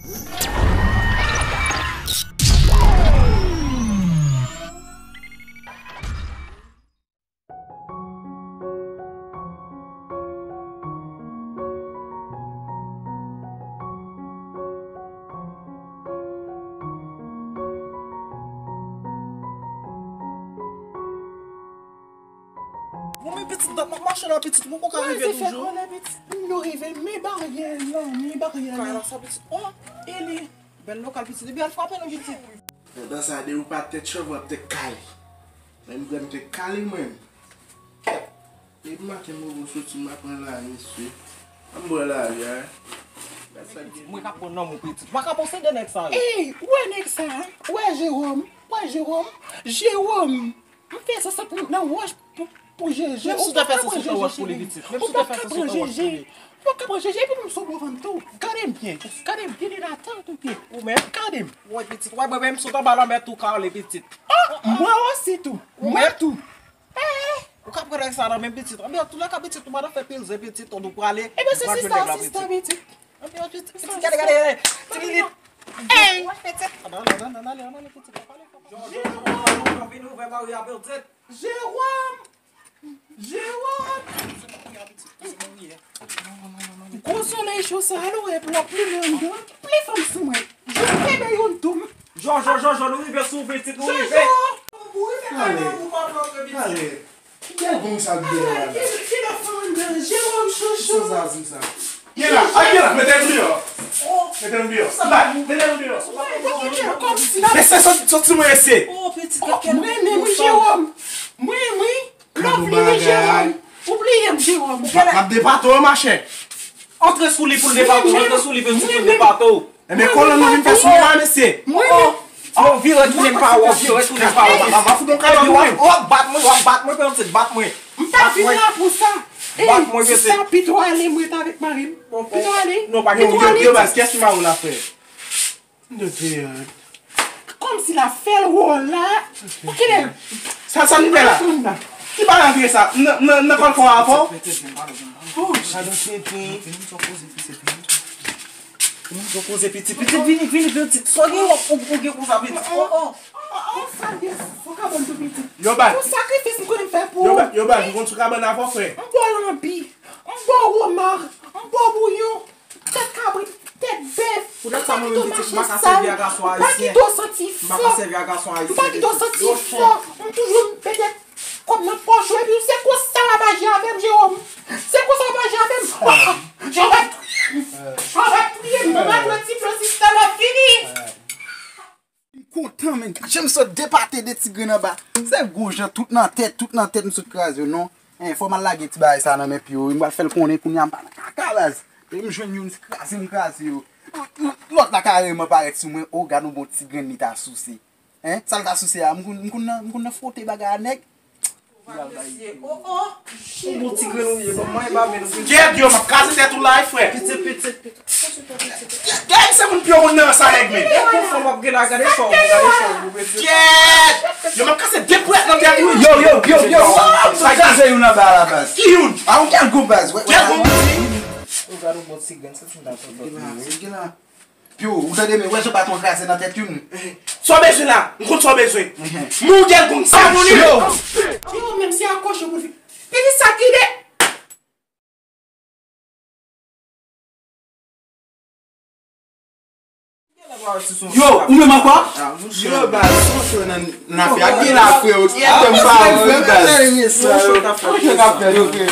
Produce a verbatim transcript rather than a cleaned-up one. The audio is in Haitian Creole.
Bon, men pitit, dat m ap mache la, pitit, ou poko ka rive toujou. Kòlè, pitit, nou rive, men baryè lan, men baryè lan. Kay la sa, pitit, oh, e li, bèl lokal, pitit, epi al frape nou, pitit. Pandan sa, depi ou pa tèt chòv, w ap tèt kale. Men m pran tèt kale, mwen. Kèt. Depi maten, mwen soti, m ap pran lari, mesye. An m bwè lari a. Mwen ka pran nonm ou, pitit. Mwen ka posede nèg sa yo. Ey, ou wè nèg sa, ou wè Jewòm, ou wè Jewòm, Jewòm. M fè sasant nan wòch pou, pou Jeje. Menm si w te fè sasant nan wòch pou li, pitit. Menm si w te fè sasant nan wòch pou li. Ou pa ka pran Jeje. Ou pa ka pran Jeje, epi menm sou bò venn tou. Gade m byen. Gade m byen de la tèt ou pye. Ou menm? Gade m. Wè, pitit. Wè, mwen menm sot anba lanmè tou kale, pitit. Ah, mwen osi tou. Mwen tou. Eh, ou ka pran nèg sa nan men pitit. Anben, antoulèka, pitit, ou pa nan fè pil zen, pitit, nou prale. Ebyen, se sista, sista, pitit. Anben, pitit, pitit, gade, gade, gade. Ti pitit. Ey! Wè, pitit. Ann ale, ann ale, ann ale, pitit. Jewòm! Jewòm! Jewòm! Gwo solèy cho sa a, lè w wè pli anndan, pli fanm sou mwen. Jewòm, kenbe youn tou. Jòjò, Jòjò, nou rive sou pitit, nou rive. Jòjò! Ou rive kanmenm, ou pa vle antre pitit. Gèl gong sa l byen la. Ki, ki lè fanm anndan, Jewòm chouchou. Sa sa, sa sa. Gen la, ay, gen la, mete l deyò. Mete l deyò. Mete l deyò. Mete l deyò. Kòmsi la. Mesye, sòti, sòti mwen mesye. Oh, pitit, oh, mwen menm wi, Jewòm. Mwen, mwen. Lòv li wi, Jewòm. Ou bliye m, Jewòm. M ap depate w, machè. Antre sou li pou l depate w, antre sou li pou l depate w. Enben, kòlòn nou vin fè sou mwen, mesye. Mwen menm. Oh, vire tounen pa w, vire tounen pa w. M ap fout yon kado pou mwen. W ap bat mwen, w ap bat mwen, pitit, bat mwen. M pa t vin la pou sa. Bat mwen, pitit. Sista, pito ale, mwen ret avèk mari m. Pito ale. Non, pa gen pito ale. Yo, baz, kiyès ki mari w la, frè? Kòmsi l ap fè l wòl la. Pou kilè? Sa, sa n fè la? Ki pa rantre sa? Nan, nan, nan kòl kò a avè w? Oh, gadon tenten. Moun yo koze pitit. Pitit, vini, vini, pitit. Sa w gen, ou, ou gen konsa, pitit. Oh, oh. Oh, oh, sa gen, fò kabann tou, pitit. Yo, baz. Pou sakrifis m konnen m fè pou ou. Yo, baz, yo, baz, ou konn sou kabann avè w, frè? M ba w lanbi. M ba w woma. M ba w bouyon. Tèt kabrit, tèt bèf. Poutèt sa mwen menm pitit, m pa ka sèvi a gason ayisyen. M pa kite w santi fò. M pa ka sèvi a gason ayisyen. M pa kite w santi fò. M toujou mete kòb nan pòch ou, epi se konsa w ap aji avè m, Jewòm. Se konsa w ap aji avè m. Jewòm, Jewòm, priye m, mwen pa dwe ti plo sistèm ap fini. M kontan, men. Jan m sot depate de ti grenn anba. Se gwo jan, tout nan tèt, tout nan tèt, m sot kraze yo, non. Hein, fò m al lage ti bagay sa nan men pye yo. M pral fè l konnen kounye a m pa nan kaka, baz. E m jwenn youn, kraze m kraze yo. Lòt la kareman parèt sou mwen. Oh, gad yon bon ti grenn li ta souse. Hein? Sa l ta souse a? M konn, m konn nan, m konn nan fwote bagay a nèg. Ou bon ti grenn ou ye, bon, mwen pa vle nou. Kèt yo, m ap kraze tèt ou la, frè. Pitit, pitit, pitit. Gade, se moun pyo moun nan sa nèg men. E konfò m ap gen la, gade chò, gade chò, gade chò. Kèt! Yo, m ap kase de pwèt nan tèt ou. Yo, yo, yo, yo. Sa kraze youn anba la, baz. Ki youn? A, ou gen gou, baz. Gen gou. Ou gade yon bon ti grenn, sa ti nan tòtòt. Gen la, gen la. Pyo, ou tande, men wè jan baton kraze nan tèt youn. Sa w bezwen la? M konn sa w bezwen. Men w gen gou sa moun yo. Yo, menm si a kochon pou li. Pitit sa ki de. Yo, ou menm ankò? Yo, baz, son cho nan, nan afè a. Ki la, frè, yo, ki atè m pa wè, baz. Son cho k ap fèt, yo, frè.